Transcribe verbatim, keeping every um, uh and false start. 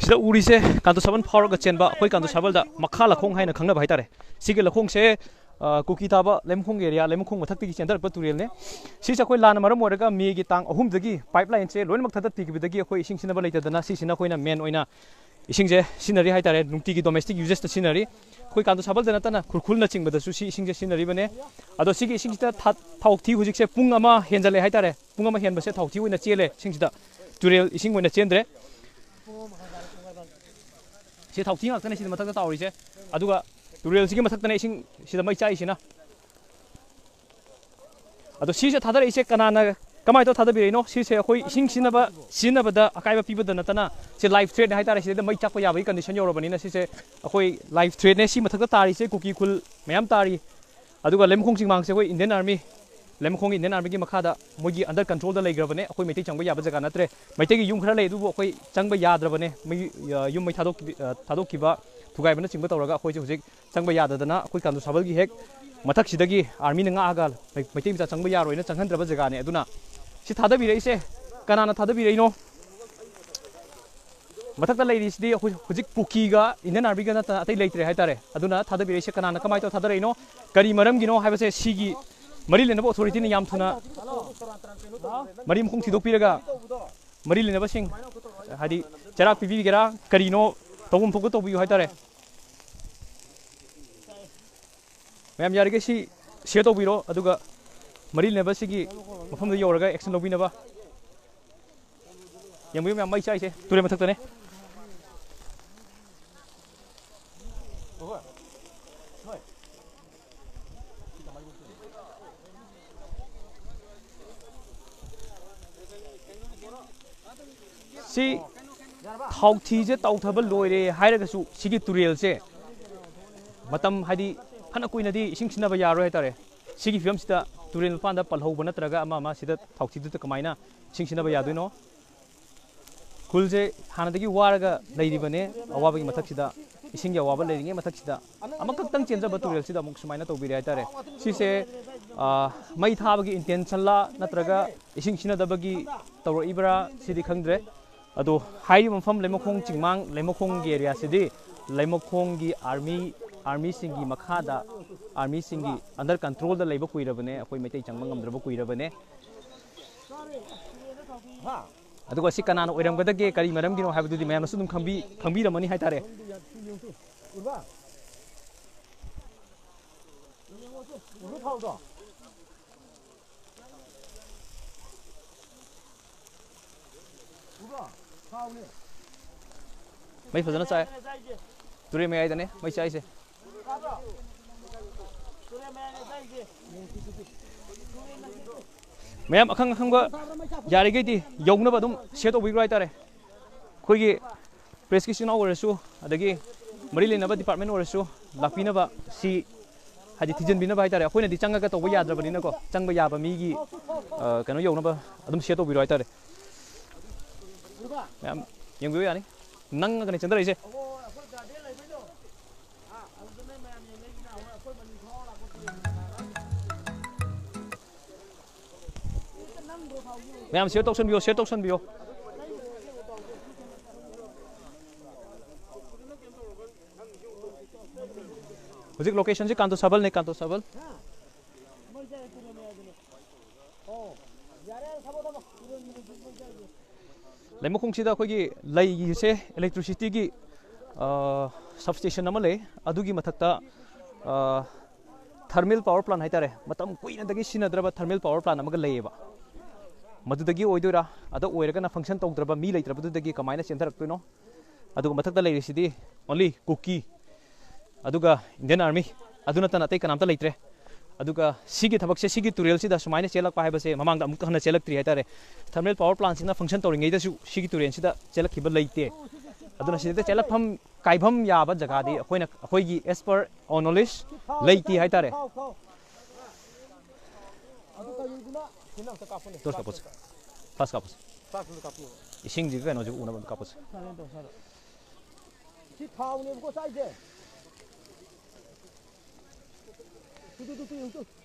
ꯁꯤꯗ ꯎꯔꯤꯁꯦ ꯀꯥꯟꯇꯣ ꯁꯥꯕꯜ ꯐꯥꯎꯔꯒ ꯆꯦꯟꯕ, ꯑꯩꯈꯣꯏ ꯀꯥꯟꯇꯣ ꯁꯥꯕꯜꯗ ꯃꯈꯥ ꯂꯈꯣꯡ ꯍꯥꯏꯅ ꯈꯪꯅꯕ ꯍꯥꯏꯇꯥꯔꯦ꯫ ꯁꯤꯒꯤ ꯂꯈꯣꯡꯁꯦ, ꯑ, ꯀꯨꯀꯤ ꯊꯥꯕ ꯂꯩꯃꯈꯣꯡ ꯑꯦꯔꯤꯌꯥ, ꯂꯩꯃꯈꯣꯡ ꯃꯊꯛꯇꯒꯤ ꯆꯦꯟꯊꯔꯛꯄ ꯇꯨꯔꯦꯜꯅꯦ꯫ ꯁꯤꯁꯦ ꯑꯩꯈꯣꯏ ꯂꯥꯟꯅ ꯃꯔꯝ ꯑꯣꯏꯔꯒ ꯃꯦꯒꯤ ꯇꯥꯡ ꯑꯍꯨꯝꯗꯒꯤ ꯄꯥꯏꯞ ꯂꯥꯏꯟꯁꯦ ꯂꯣꯏꯅꯃꯛ ꯊꯥꯗꯠꯄꯤꯈꯤꯕꯗꯒꯤ ꯑꯩꯈꯣꯏ ꯏꯁꯤꯡ ꯁꯤꯖꯤꯟꯅꯕ ꯂꯩꯇꯗꯅ ꯁꯤꯁꯤꯅ ꯑꯩꯈꯣꯏꯅ ꯃꯦꯟ ꯑꯣꯏꯅ ꯏꯁꯤꯡꯁꯦ ꯁꯤꯖꯤꯟꯅꯔꯤ ꯍꯥꯏꯇꯥꯔꯦ, ꯅꯨꯡꯇꯤꯒꯤ ꯗꯣꯃꯦꯁꯇꯤꯛ ꯌꯨꯖꯦꯁꯇ ꯁꯤꯖꯤꯟꯅꯔꯤ꯫ ꯑꯩꯈꯣꯏ ꯀꯥꯟꯇꯣ ꯁꯥꯕꯜꯗ ꯅꯠꯇꯅ ꯈꯨꯔꯈꯨꯜꯅꯆꯤꯡꯕꯗꯁꯨ ꯁꯤ ꯏꯁꯤꯡꯁꯦ ꯁꯤꯖꯤꯟꯅꯔꯤꯕꯅꯦ꯫ ꯑꯗꯣ ꯁꯤꯒꯤ ꯏꯁꯤꯡꯁꯤꯗ ꯊꯥ-, ꯊꯥꯎꯊꯤ ꯍꯧꯖꯤꯛꯁꯦ ꯄꯨꯡ ꯑꯃ ꯍꯦꯟꯖꯜꯂꯦ ꯍꯥꯏꯇꯥꯔꯦ, ꯄꯨꯡ ꯑꯃ ꯍꯦꯟꯕꯁꯦ ꯊꯥꯎꯊꯤ ꯑꯣꯏꯅ ꯆꯦꯜꯂꯦ ꯏꯁꯤꯡꯁꯤꯗ, ꯇꯨꯔꯦꯜ ꯏꯁꯤꯡ ꯑꯣꯏꯅ ꯆꯦꯟꯗ꯭ꯔꯦ꯫ ꯁꯤ ꯊꯥꯎꯊꯤ ꯉꯥꯛꯇꯅꯦ ꯁꯤꯗ ꯃꯊꯛꯇ ꯇꯥꯎꯔꯤꯁꯦ꯫ ꯑꯗꯨꯒ ꯇꯨꯔꯦꯜꯁꯤꯒꯤ ꯃꯊꯛꯇꯅꯦ ꯏꯁꯤꯡ ꯁꯤꯗ ꯃꯩ ꯆꯥꯛꯏꯁꯤꯅ꯫ ꯑꯗꯣ ꯁꯤꯁꯦ ꯊꯥꯗꯔꯛꯏꯁꯦ ꯀꯅꯥꯅ, ꯀꯃꯥꯏꯅ ꯇꯧꯔ ꯊꯥꯗꯕꯤꯔꯛꯏꯅꯣ? ꯁꯤꯁꯦ ꯑꯩꯈꯣꯏ ꯏꯁꯤꯡ ꯁꯤꯖꯤꯟꯅꯕ, ꯁꯤꯖꯤꯟꯅꯕꯗ ꯑꯀꯥꯏꯕ ꯄꯤꯕꯗ ꯅꯠꯇꯅ ꯁꯤ ꯂꯥꯏꯐ ꯊ꯭ꯔꯦꯠꯅꯦ ꯍꯥꯏꯇꯥꯔꯦ꯫ ꯁꯤꯗ ꯃꯩ ꯆꯥꯛꯄ ꯌꯥꯕꯒꯤ ꯀꯟꯗꯤꯁꯟ ꯌꯧꯔꯕꯅꯤꯅ ꯁꯤꯁꯦ ꯑꯩꯈꯣꯏ ꯂꯥꯏꯐ ꯊ꯭ꯔꯦꯠꯅꯦ꯫ ꯁꯤ ꯃꯊꯛꯇ ꯇꯥꯔꯤꯁꯦ ꯀꯨꯀꯤ ꯈꯨꯜ ꯃꯌꯥꯝ ꯇꯥꯔꯤ꯫ ꯑꯗꯨꯒ ꯂꯩꯃꯈꯣꯡ ꯆꯤꯡꯃꯥꯡꯁꯦ ꯑꯩꯈꯣꯏ ꯏꯟꯗꯤꯌꯟ ꯑꯥꯔꯃꯤ, ꯂꯩꯃꯈꯣꯡꯒꯤ ꯏꯟꯗꯤꯌꯟ ꯑꯥꯔꯃꯤꯒꯤ ꯃꯈꯥꯗ ꯃꯣꯏꯒꯤ ꯑꯟꯗꯔ ꯀꯟꯇ꯭ꯔꯣꯜꯗ ꯂꯩꯈ꯭ꯔꯕꯅꯦ꯫ ꯑꯩꯈꯣꯏ ꯃꯩꯇꯩ ꯆꯪꯕ ꯌꯥꯕ ꯖꯒꯥ ꯅꯠꯇ꯭ꯔꯦ꯫ ꯃꯩꯇꯩꯒꯤ ꯌꯨꯝ ꯈꯔ ꯂꯩ, ꯑꯗꯨꯕꯨ ꯑꯩꯈꯣꯏ ꯆꯪꯕ ꯌꯥꯗ꯭ꯔꯕꯅꯦ꯫ ꯃꯩ-, ꯑ, ꯌꯨꯝ ꯃꯩ ꯊꯥꯗꯣꯛꯈꯤ-, ꯑ, ꯊꯥꯗꯣꯛꯈꯤꯕ, ꯊꯨꯒꯥꯏꯕꯅꯆꯤꯡꯕ ꯇꯧꯔꯒ ꯑꯩꯈꯣꯏꯁꯦ ꯍꯧꯖꯤꯛ ꯆꯪꯕ ꯌꯥꯗꯗꯅ ꯑꯩꯈꯣꯏ ꯀꯥꯟꯗꯣ ꯁꯥꯕꯜꯒꯤ ꯍꯦꯛ ꯃꯊꯛꯁꯤꯗꯒꯤ ꯑꯥꯔꯃꯤꯅ ꯉꯥꯛꯑꯒ ꯃꯩ-, ꯃꯩꯇꯩ ꯃꯆꯥ ꯆꯪꯕ ꯌꯥꯔꯣꯏꯅ ꯆꯪꯍꯟꯗ꯭ꯔꯕ ꯖꯒꯥꯅꯦ꯫ ꯑꯗꯨꯅ ꯁꯤ ꯊꯥꯗꯕꯤꯔꯛꯏꯁꯦ ꯀꯅꯥꯅ ꯊꯥꯗꯕꯤꯔꯛꯏꯅꯣ? ꯃꯊꯛꯇ ꯂꯩꯔꯤꯁꯤꯗꯤ ꯑꯩꯈꯣꯏ ꯍꯧꯖꯤꯛ ꯀꯨꯀꯤꯒ ꯏꯟꯗꯤꯌꯟ ꯑꯥꯔꯃꯤꯒ ꯅꯠꯇꯅ ꯑꯇꯩ ꯂꯩꯇ꯭ꯔꯦ ꯍꯥꯏꯇꯥꯔꯦ꯫ ꯑꯗꯨꯅ ꯊꯥꯗꯕꯤꯔꯛꯏꯁꯦ ꯀꯅꯥꯅ, ꯀꯃꯥꯏꯅ ꯇꯧꯔ ꯊꯥꯗꯔꯛꯏꯅꯣ, ꯀꯔꯤ ꯃꯔꯝꯒꯤꯅꯣ ꯍꯥꯏꯕꯁꯦ ꯁꯤꯒꯤ ꯃꯔꯤ ꯂꯩꯅꯕ ꯑꯣꯊꯣꯔꯤꯇꯤꯅ ꯌꯥꯝ ꯊꯨꯅ ꯃꯔꯤ ꯃꯈꯣꯡ ꯊꯤꯗꯣꯛꯄꯤꯔꯒ ꯃꯔꯤ ꯂꯩꯅꯕꯁꯤꯡ, ꯍꯥꯏꯗꯤ ꯆꯩꯔꯥꯛ ꯄꯤꯕꯤꯒꯦꯔꯥ, ꯀꯔꯤꯅꯣ ꯇꯧꯐꯝ ꯊꯣꯛꯄ ꯇꯧꯕꯤꯌꯨ ꯍꯥꯏꯇꯥꯔꯦ꯫ ꯃꯌꯥꯝ ꯌꯥꯔꯤꯈꯩ ꯁꯤ ꯁꯤꯌꯔ ꯇꯧꯕꯤꯔꯣ, ꯑꯗꯨꯒ ꯃꯔꯤ ꯂꯩꯅꯕꯁꯤꯡꯒꯤ ꯃꯐꯝꯗ ꯌꯧꯔꯒ ꯑꯦꯛꯁꯟ ꯂꯧꯕꯤꯅꯕ꯫ ꯌꯦꯡꯕꯤꯌꯨ ꯃꯌꯥꯝ, ꯃꯩ ꯆꯥꯛꯏꯁꯦ ꯇꯨꯔꯦꯜ ꯃꯊꯛꯇꯅꯦ꯫ ꯁꯤ ꯊꯥꯎꯊꯤꯁꯦ ꯇꯥꯎꯊꯕ ꯂꯣꯏꯔꯦ ꯍꯥꯏꯔꯒꯁꯨ ꯁꯤꯒꯤ ꯇꯨꯔꯦꯜꯁꯦ ꯃꯇꯝ, ꯍꯥꯏꯗꯤ, ꯐꯅ ꯀꯨꯏꯅꯗꯤ ꯏꯁꯤꯡ ꯁꯤꯖꯤꯟꯅꯕ ꯌꯥꯔꯣꯏ ꯍꯥꯏꯇꯥꯔꯦ꯫ ꯁꯤꯒꯤ ꯐꯤꯕꯝꯁꯤꯗ ꯇꯨꯔꯦꯜ ꯃꯄꯥꯟꯗ ꯄꯜꯍꯧꯕ ꯅꯠꯇ꯭ꯔꯒ ꯑꯃ ꯑꯃ ꯁꯤꯗ ꯊꯥꯎꯊꯤꯗꯨꯗ ꯀꯃꯥꯏꯅ ꯏꯁꯤꯡ ꯁꯤꯖꯤꯟꯅꯕ ꯌꯥꯗꯣꯏꯅꯣ? ꯈꯨꯜꯁꯦ ꯍꯥꯟꯅꯗꯒꯤ ꯋꯥꯔꯒ ꯂꯩꯔꯤꯕꯅꯦ꯫ ꯑꯋꯥꯕꯒꯤ ꯃꯊꯛꯁꯤꯗ, ꯏꯁꯤꯡꯒꯤ ꯑꯋꯥꯕ ꯂꯩꯔꯤꯉꯩ ꯃꯊꯛꯁꯤꯗ, ꯑꯃꯈꯛꯇꯪ ꯆꯦꯟꯖꯕ ꯇꯨꯔꯦꯜꯁꯤꯗ ꯑꯃꯨꯛ ꯁꯨꯃꯥꯏꯅ ꯇꯧꯕꯤꯔꯦ ꯍꯥꯏꯇꯥꯔꯦ꯫ ꯁꯤꯁꯦ, ꯑ, ꯃꯩ ꯊꯥꯕꯒꯤ ꯏꯟꯇꯦꯟꯁꯟꯂ ꯅꯠꯇ꯭ꯔꯒ ꯏꯁꯤꯡ ꯁꯤꯖꯤꯟꯅꯗꯕꯒꯤ ꯇꯧꯔꯛꯏꯕ꯭ꯔꯥ, ꯁꯤꯗꯤ ꯈꯪꯗ꯭ꯔꯦ꯫ ꯑꯗꯣ ꯍꯥꯏꯔꯤꯕ ꯃꯐꯝ ꯂꯩꯃꯈꯣꯡ ꯆꯤꯡꯃꯥꯡ, ꯂꯩꯃꯈꯣꯡꯒꯤ ꯑꯦꯔꯤꯌꯥꯁꯤꯗꯤ ꯂꯩꯃꯈꯣꯡꯒꯤ ꯑꯥꯔꯃꯤ, ꯑꯥꯔꯃꯤꯁꯤꯡꯒꯤ ꯃꯈꯥꯗ, ꯑꯥꯔꯃꯤꯁꯤꯡꯒꯤ ꯑꯟꯗꯔ ꯀꯟꯇ꯭ꯔꯣꯜꯗ ꯂꯩꯕ ꯀꯨꯏꯔꯕꯅꯦ꯫ ꯑꯩꯈꯣꯏ ꯃꯩꯇꯩ ꯆꯪꯕ ꯉꯝꯗ꯭ꯔꯕ ꯀꯨꯏꯔꯕꯅꯦ꯫ ꯑꯗꯨꯒ ꯁꯤ ꯀꯅꯥꯅ ꯑꯣꯏꯔꯝꯒꯗꯒꯦ, ꯀꯔꯤ ꯃꯔꯝꯒꯤꯅꯣ ꯍꯥꯏꯕꯗꯨꯗꯤ ꯃꯌꯥꯝꯅꯁꯨ ꯑꯗꯨꯝ ꯈꯪꯕꯤ-, ꯈꯪꯕꯤꯔꯝꯃꯅꯤ ꯍꯥꯏꯇꯥꯔꯦ꯫ ꯃꯩ ꯐꯖꯅ ꯆꯥꯏ꯫ ꯇꯨꯔꯦꯜ ꯃꯌꯥꯏꯗꯅꯦ ꯃꯩ ꯆꯥꯏꯁꯦ꯫ ꯃꯌꯥꯝ ꯑꯈꯪ ꯑꯈꯪꯕ ꯌꯥꯔꯤꯈꯩꯗꯤ ꯌꯧꯅꯕ ꯑꯗꯨꯝ ꯁꯤꯌꯔ ꯇꯧꯕꯤꯈ꯭ꯔꯣ ꯍꯥꯏꯇꯥꯔꯦ꯫ ꯑꯩꯈꯣꯏꯒꯤ ꯄ꯭ꯔꯦꯁꯀꯤ ꯏꯆꯤꯟ ꯏꯅꯥꯎ ꯑꯣꯏꯔꯁꯨ, ꯑꯗꯒꯤ ꯃꯔꯤ ꯂꯩꯅꯕ ꯗꯤꯄꯥꯔꯠꯃꯦꯟ ꯑꯣꯏꯔꯁꯨ ꯂꯥꯛꯄꯤꯅꯕ, ꯁꯤ ꯍꯥꯏꯗꯤ ꯊꯤꯖꯤꯟꯕꯤꯅꯕ ꯍꯥꯏꯇꯥꯔꯦ꯫ ꯑꯩꯈꯣꯏꯅꯗꯤ ꯆꯪꯉꯒ ꯇꯧꯕ ꯌꯥꯗ꯭ꯔꯕꯅꯤꯅꯀꯣ, ꯆꯪꯕ ꯌꯥꯕ ꯃꯤꯒꯤ, ꯑ, ꯀꯩꯅꯣ ꯌꯧꯅꯕ ꯑꯗꯨꯝ ꯁꯤꯌꯔ ꯇꯧꯕꯤꯔꯣ ꯍꯥꯏꯇꯥꯔꯦ꯫ ꯃꯌꯥꯝ ꯌꯦꯡꯕꯤꯌꯨ ꯌꯥꯅꯤ꯫ ꯅꯪꯉꯒꯅꯦ ꯆꯦꯟꯊꯔꯛꯏꯁꯦ꯫ ꯃꯌꯥꯝ ꯁꯤꯌꯔ ꯇꯧꯁꯟꯕꯤꯌꯣ, ꯁꯤꯌꯔ ꯇꯧꯁꯟꯕꯤꯌꯣ꯫ ꯍꯧꯖꯤꯛ ꯂꯣꯀꯦꯁꯟꯁꯤ ꯀꯥꯟꯇꯣ ꯁꯥꯕꯜꯅꯦ, ꯀꯥꯟꯇꯣ ꯁꯥꯕꯜ꯫ ꯂꯩꯃꯈꯣꯡꯁꯤꯗ ꯑꯩꯈꯣꯏꯒꯤ ꯂꯩꯒꯤꯁꯦ ꯏꯂꯦꯛꯇ꯭ꯔꯤꯁꯤꯇꯤꯒꯤ, ꯑ, ꯁꯕꯁ꯭ꯇꯦꯁꯟ ꯑꯃ ꯂꯩ꯫ ꯑꯗꯨꯒꯤ ꯃꯊꯛꯇ, ꯑ, ꯊꯔꯃꯦꯜ ꯄꯥꯋꯔ ꯄ꯭ꯂꯥꯟ ꯍꯥꯏꯇꯥꯔꯦ, ꯃꯇꯝ ꯀꯨꯏꯅꯗꯒꯤ ꯁꯤꯖꯤꯟꯅꯗ꯭ꯔꯕ ꯊꯔꯃꯦꯜ ꯄꯥꯋꯔ ꯄ꯭ꯂꯥꯟ ꯑꯃꯒ ꯂꯩꯌꯦꯕ꯫ ꯃꯗꯨꯗꯒꯤ ꯑꯣꯏꯗꯣꯏꯔꯥ? ꯑꯗ ꯑꯣꯏꯔꯒꯅ ꯐꯪꯁꯟ ꯇꯧꯗ꯭ꯔꯕ, ꯃꯤ ꯂꯩꯇ꯭ꯔꯕꯗꯨꯗꯒꯤ ꯀꯃꯥꯏꯅ ꯆꯦꯟꯊꯔꯛꯇꯣꯏꯅꯣ? ꯑꯗꯨꯒ ꯃꯊꯛꯇ ꯂꯩꯔꯤꯁꯤꯗꯤ only ꯀꯨꯀꯤ, ꯑꯗꯨꯒ ꯏꯟꯗꯤꯌꯟ ꯑꯥꯔꯃꯤ, ꯑꯗꯨ ꯅꯠꯇꯅ ꯑꯇꯩ ꯀꯅꯥꯝꯇ ꯂꯩꯇ꯭ꯔꯦ꯫ ꯑꯗꯨꯒ ꯁꯤꯒꯤ ꯊꯕꯛꯁꯦ, ꯁꯤꯒꯤ ꯇꯨꯔꯦꯜꯁꯤꯗ ꯁꯨꯃꯥꯏꯅ ꯆꯦꯜꯂꯛꯄ ꯍꯥꯏꯕꯁꯦ ꯃꯃꯥꯡꯗ ꯑꯃꯨꯛ ꯍꯟꯅ ꯆꯦꯜꯂꯛꯇ꯭ꯔꯤ ꯍꯥꯏꯇꯥꯔꯦ꯫ ꯊꯔꯃꯦꯜ ꯄꯥꯋꯔ ꯄ꯭ꯂꯥꯟꯁꯤꯅ ꯐꯪꯁꯟ ꯇꯧꯔꯤꯉꯩꯗꯁꯨ ꯁꯤꯒꯤ ꯇꯨꯔꯦꯜꯁꯤꯗ ꯆꯦꯜꯂꯛꯈꯤꯕ ꯂꯩꯇꯦ꯫ ꯑꯗꯨꯅ ꯁꯤꯗ ꯆꯦꯜꯂꯛꯐꯝ ꯀꯥꯏꯐꯝ ꯌꯥꯕ ꯖꯒꯥꯗꯤ ꯑꯩꯈꯣꯏꯅ, ꯑꯩꯈꯣꯏꯒꯤ as per our knowledge ꯂꯩꯇꯦ ꯍꯥꯏꯇꯥꯔꯦ꯫ ꯇꯣꯔꯆ ꯀꯥꯞꯄꯣꯁꯦ꯫ ꯐ꯭ꯂꯥꯁ ꯀꯥꯞꯄꯣꯁꯦ꯫ ꯏꯁꯤꯡꯁꯤꯒ ꯀꯩꯅꯣꯁꯤꯒ ꯎꯅꯕ ꯑꯝꯇ ꯀꯥꯞꯄꯣꯁꯦ꯫ ꯁꯤ ꯊꯥꯎꯅꯦꯕꯀꯣ ꯆꯥꯏꯁꯦ꯫ ꯇꯨ, ꯇꯨ, ꯇꯨ, ꯇꯨ, ꯌꯦꯡꯉꯨ ꯇꯨ꯫